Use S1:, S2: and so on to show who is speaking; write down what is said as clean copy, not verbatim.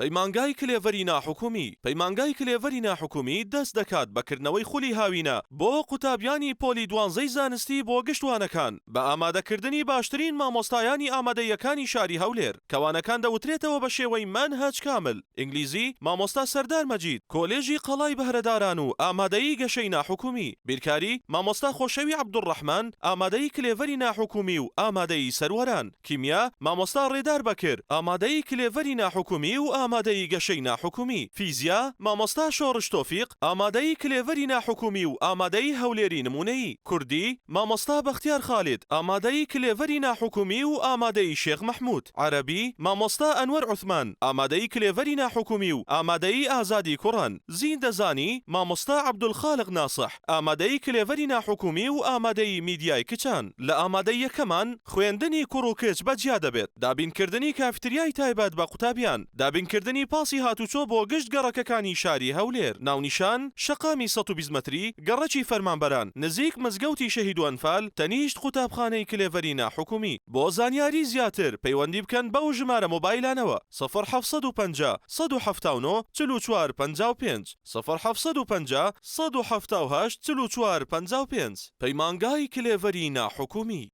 S1: پەیمانگای کلێڤەری ناحکومی، پەیمانگای کلێڤەری ناحکومی دەست دەکات بە کردنەوەی خولی هاوینە بۆ قوتابیانی پۆلی دوانزەی زانستی بۆ گشت وانەکان بە ئامادەکردنی باشترین مامۆستایانی ئامادەییەکانی شاری هەولێر کە وانەکان دەوترێتەوە بە شێوەی مەنهەج کامل ئینگلیزی مامۆستا سەردار مەجید کۆلێژی قەڵای بەهرەداران و ئامادەیی گەشەی ناحکومی بیرکاری مامۆستا خۆشەوی عەبدولڕەحمان ئامادەیی کلێڤەری ناحکومی و ئامادەیی سەروەران کیمیا، مامۆستا ڕێدار بەکر، ئامادەیی کلێڤەری ناحکومی و ئامادەیی گەشەی ناحکومی. فیزیا، مامۆستا شۆڕش تۆفیق، ئامادەیی کلێڤەری ناحکومی و ئامادەیی هەولێری نموونەیی. کوردی، مامۆستا بەختیار خالید، ئامادەیی کلێڤەری ناحکومی و ئامادەیی شێخ مەحموود. عەرەبی، مامۆستا ئەنوەر عوسمان، ئامادەیی کلێڤەری ناحکومی و ئامادەیی ئازادی کوڕان. زیندەزانی، مامۆستا عەبدولخالق ناسح، ئامادەیی کلێڤەری ناحکومی و ئامادەیی میدیای کچان. لە ئامادەییەکەمان، خوێندنی کوڕ و کچ بە جیا دەبێت، دابینکردنی کافتریای تایبەت بە قوتابیان، دابینکردنی پاسی هاتوچۆ بۆ گشت گەڕەکەکانی شاری هەولێر. ناونیشان، شەقامی 120 مەتری، گەڕەکی فەرمانبەران، نزیک مزگەوتی شەهید و ئەنفال، تەنیشت قوتابخانەی کلێڤەری ناحکومی. بۆ زانیاری زیاتر پەیوەندی بکەن بەو ژمارە مۆبایلانەوە، سفر 750 179 44 55، سفر 750 178 44 55. پەیمانگای کلێڤەری ناحکومی.